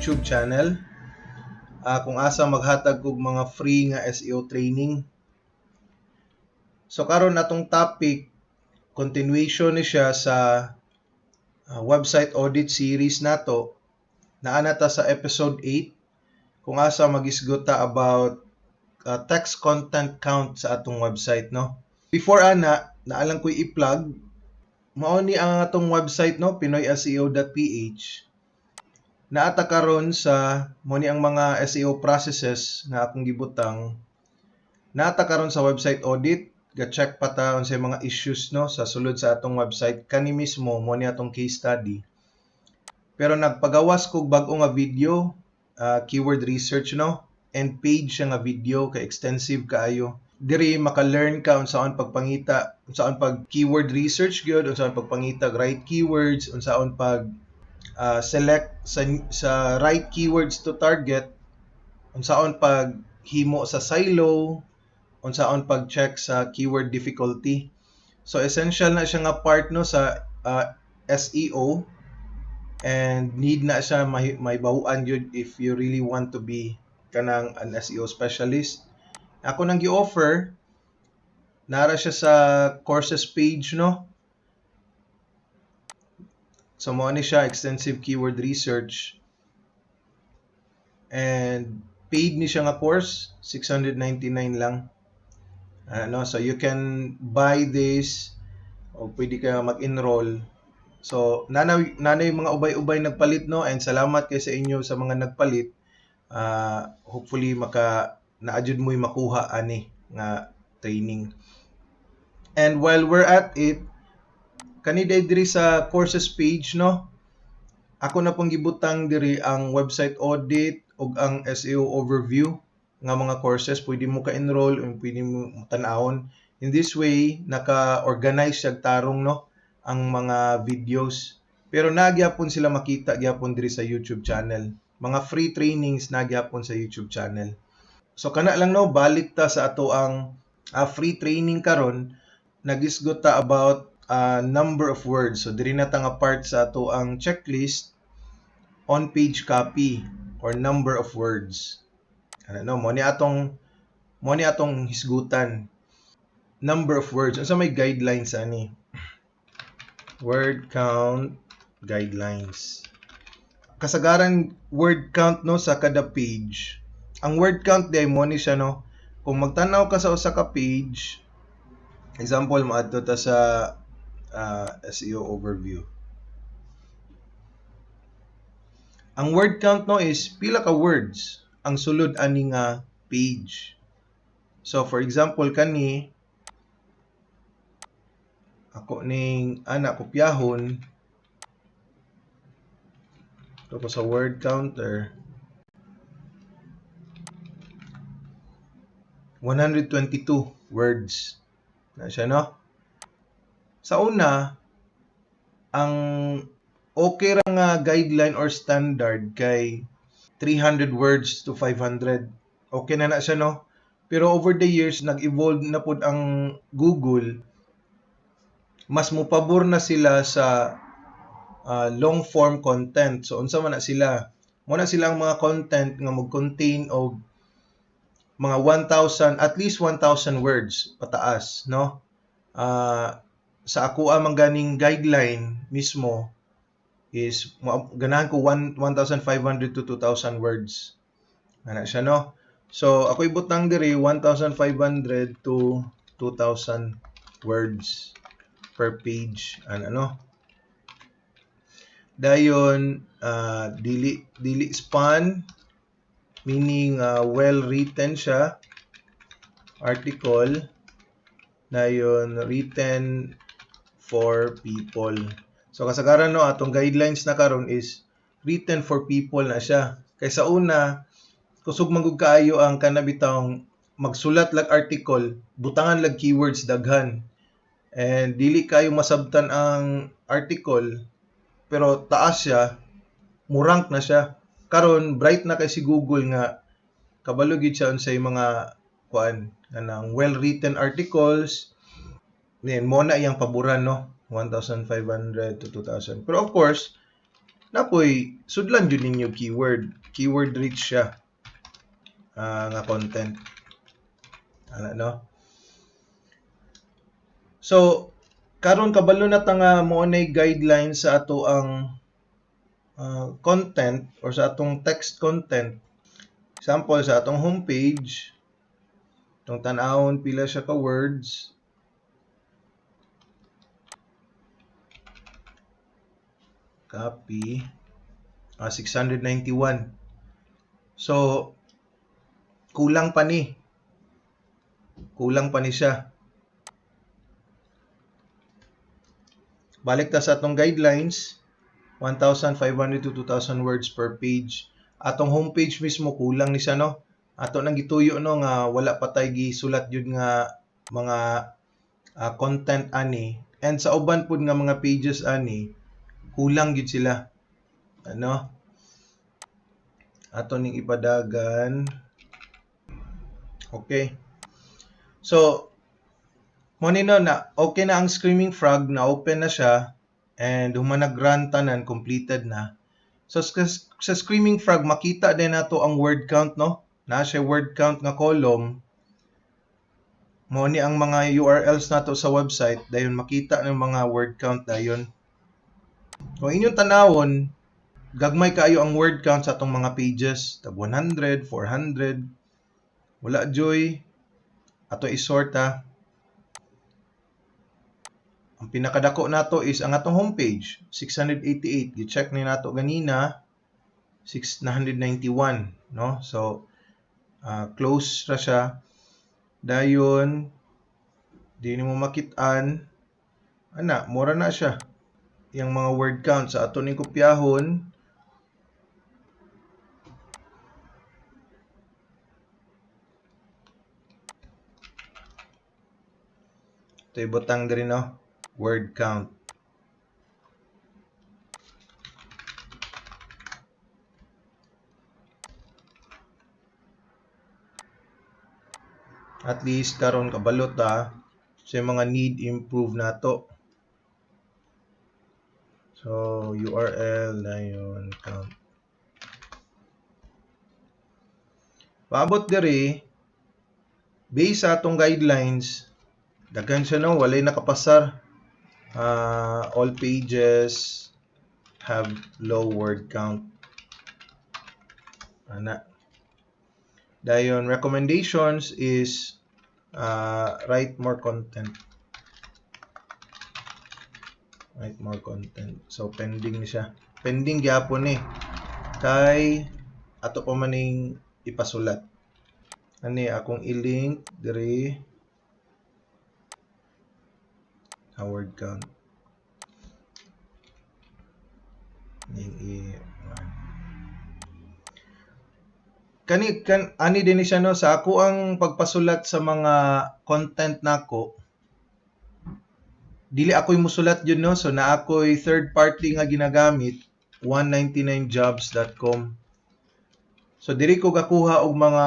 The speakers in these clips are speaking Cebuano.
YouTube channel kung asa maghatag kog mga free nga SEO training. So karon, atong topic, continuation ni siya sa website audit series nato. Naa na ta sa episode 8 kung asa magisgot ta about text content count sa atong website, no. Before ana, naa lang ko'y i-plug. Mao ni ang atong website, no, pinoyseo.ph. Naa ta karon sa, mao ni ang mga SEO processes nga akong gibutang. Naa ta karon sa website audit, ga-check pa ta unsay mga issues, no, sa sulod sa atong website. Kani mismo, mao ni atong case study. Pero nagpagawas kog bag-o nga video, keyword research, no, and paid siya nga video kay extensive kaayo. Diri maka-learn ka unsaon pagpangita, unsaon pag keyword research gyud, unsaon pagpangita right keywords, unsaon pag select sa right keywords to target, unsaon pag himo sa silo, unsaon pag-check sa keyword difficulty. So essential na siya nga part, no, sa SEO and need na siya may bahuan gyud if you really want to be kanang an SEO specialist. Ako nang gi-offer, naa ra siya sa courses page, no. So mao ni siya, extensive keyword research. And paid ni siya nga course, 699 lang. Ano, so you can buy this o pwede ka mag-enroll. So naa nay mga ubay-ubay nagpalit, no, and salamat kay sa inyo sa mga nagpalit. Hopefully maka naa jud mo'y makuha ani nga training. And while we're at it, kani diri sa courses page, no, ako na pong gibutang diri ang website audit ug ang SEO overview nga mga courses. Pwede mo ka-enroll o pwede mo tan-awon. In this way, naka-organize siya tarong, no, ang mga videos. Pero naa gyapon sila makita gyapon diri sa YouTube channel. Mga free trainings naa gyapon sa YouTube channel. So kana lang, no, balik ta sa ato ang free training karon. Nagisgot ta about number of words. So diri na ta nga part sa ato ang checklist, on page copy or number of words. Ano, no, mo ni atong hisgutan. Number of words. Unsa may guidelines ani? Word count guidelines. Kasagaran word count, no, sa kada page. Ang word count diay, mo ni siya, no. Kung magtan-aw ka sa usa ka page, example, moadto ta sa SEO overview. Ang word count, no, is pila ka words ang sulod ani nga page. So for example, kani ako ning ana kopyahon ko sa word counter, 122 words na siya, no. Sa una, ang okay ra nga guideline or standard kay 300 words to 500. Okay na na siya, no. Pero over the years, nag-evolve na pud ang Google, mas mopabor na sila sa long form content. So unsa man na sila? Mo na silang mga content nga mag-contain og mga 1,000, at least 1,000 words pataas, no? Sa ako man ganing guideline mismo is ganahan ko 1 1,500 to 2,000 words. Ana siya, no? So ako ibutang diri 1,500 to 2,000 words per page. Ano, no? Dayon, dili spam, meaning well written siya article. Dayon, written for people. So kasagaran, no, atong guidelines na karon is written for people na siya. Kay sa una, kusog man gud kaayo ang kana bitawng magsulat lag article, butangan lag keywords daghan. And dili kayo masabtan ang article pero taas siya, murank na siya. Karon bright na kay si Google nga kabalo gid siya unsay mga kuan, kanang well-written articles. Then mo na iyang paboran, no, 1,500 to 2,000. Pero of course, Napoy sudlan jud ninyo keyword. Keyword rich siya nga content. Ana, no? So, karon kabalo na ta nga mao nay guidelines sa ato ang content or sa atong text content. Example, sa atong homepage, itong tan-awon pila siya ka words. Copy. 691. So, kulang pa ni. Kulang pa ni siya. Balik ta sa atong guidelines, 1,500 to 2,000 words per page. Atong homepage mismo kulang ni siya, no. Ato nang gituyo, no, nga wala pa tay gisulat jud nga mga content ani, and sa uban pud nga mga pages ani kulang gyud sila. Ano? Ato ning ipadagan. Okay. So, mo ni, no, na okay na ang Screaming Frog, na open na siya and human nag-run tanan, completed na. So sa Screaming Frog makita din nato ang word count, no? Na siya word count nga column. Mo ni ang mga URLs nato sa website, dayon makita ng mga word count dayon. Kung inyong tanawon, gagmay kaayo ang word count sa atong mga pages, tag 100, 400. Wala joy. Ato isort ha. Ang pinakadako nato is ang atong homepage, 688. Gi-check ni nato ganina, 691, no? So, close ra siya. Dayon di nimo makit-an ana, mura na siya. Yang mga word count sa ato ning kopyahon, ito ibutang diri, no, word count. At least karon kabalo ta sa mga need improve nato. So URL na yun, count. Paabot diri, based sa atong guidelines, daghan siya, no, walay nakapasar. All pages have low word count. Ana. Dayon recommendations is write more content. Write more content. So pending ni siya. Pending gyapon ni. Kay ato pa man ning ipasulat. Ani akong i-link diri sa word count. Ning i kani kan ani din ni siya, no, sa ako ang pagpasulat sa mga content nako, dili ako'y musulat yun, no. So naa ako'y third party nga ginagamit, 199jobs.com. So diri ko gakuha og mga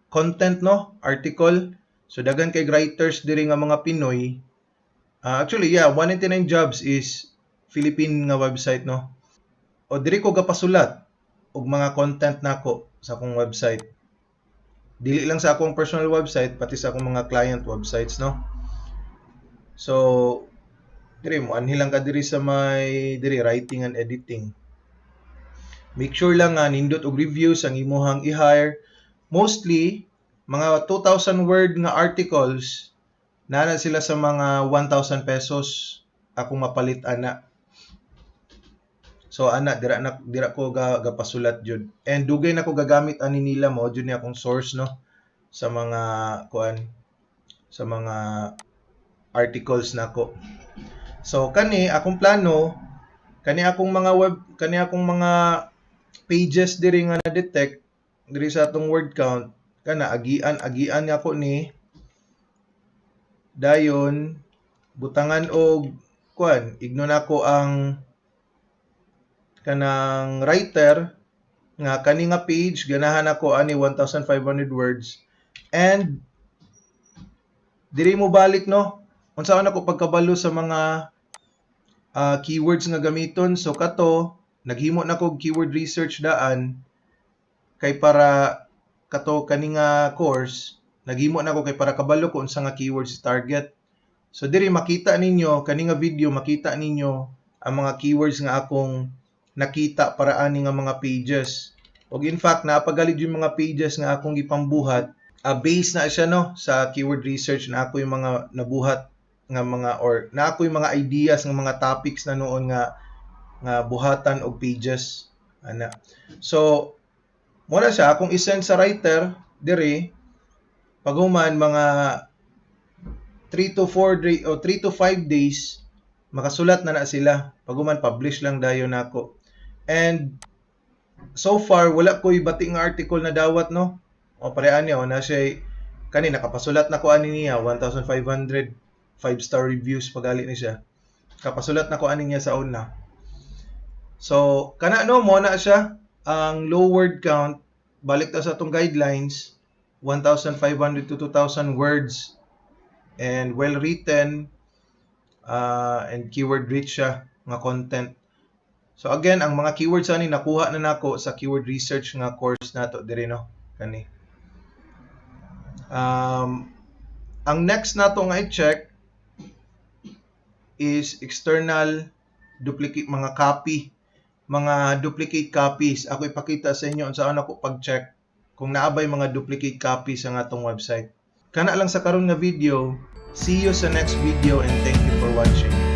content, no, article. So daghan kay writers diri nga mga Pinoy. Actually, yeah, 199 jobs is Philippine nga website, no. O diri ko gapasulat og mga content nako sa akong website. Dili lang sa akong personal website, pati sa akong mga client websites, no. So diri mo anhi lang ka diri sa may diri writing and editing. Make sure lang nga nindot og reviews ang imuhang i-hire. Mostly mga 2,000 word nga articles, naa na sila sa mga 1,000 pesos akong mapalit ana. So ana dira na dira ko gapasulat jud. And dugay na ko gagamit ani nila, mo jud ni akong source, no, sa mga kuan, sa mga articles nako. So kani akong plano, kani akong mga web, kani akong mga pages diri nga na-detect diri sa atong word count, kana agian agian ako ni, dayon butangan og kuan, igno nako ang kanang writer nga kani nga page ganahan ako ani 1,500 words, and diri mo balik, no, unsaon ako pagkabalo sa mga Keywords nga gamiton. So kato, naghimo na kog keyword research daan kay para kato kani nga course, naghimo na ko kay para kabalo ko unsa nga keywords target. So diri makita ninyo kani nga video, makita ninyo ang mga keywords nga akong nakita para ani nga mga pages. Og in fact, naa pa gali yung mga pages nga akong gipambuhat, base na siya, no, sa keyword research na ako yung mga nabuhat nga mga or na ako yung mga ideas nga mga topics na noon nga nga buhatan og pages ana. So mo na siya akong i-send sa writer diri. Paghuman, mga 3 to 4 day o 3 to 5 days, makasulat na na sila. Paghuman, publish lang dayon nako. And so far, wala ko'y bati nga article na dawat, no. O pareha niya o na siya kani nakapasulat na ko ani niya, 1500 5-star reviews pagali ni siya. Kapasulat na ko ani niya sa una. So kana, no, mo na siya ang low word count. Balik ta sa atong guidelines, 1,500 to 2,000 words and well written and keyword rich siya nga content. So again, ang mga keywords ani nakuha na nako sa keyword research nga course nato diri, no, kani. Ang next nato nga i-check is external duplicate, mga copy, mga duplicate copies. Ako ipakita sa inyo unsa ako pag-check kung naa bay mga duplicate copies sa atong website. Kana lang sa karon nga video. See you sa next video and thank you for watching.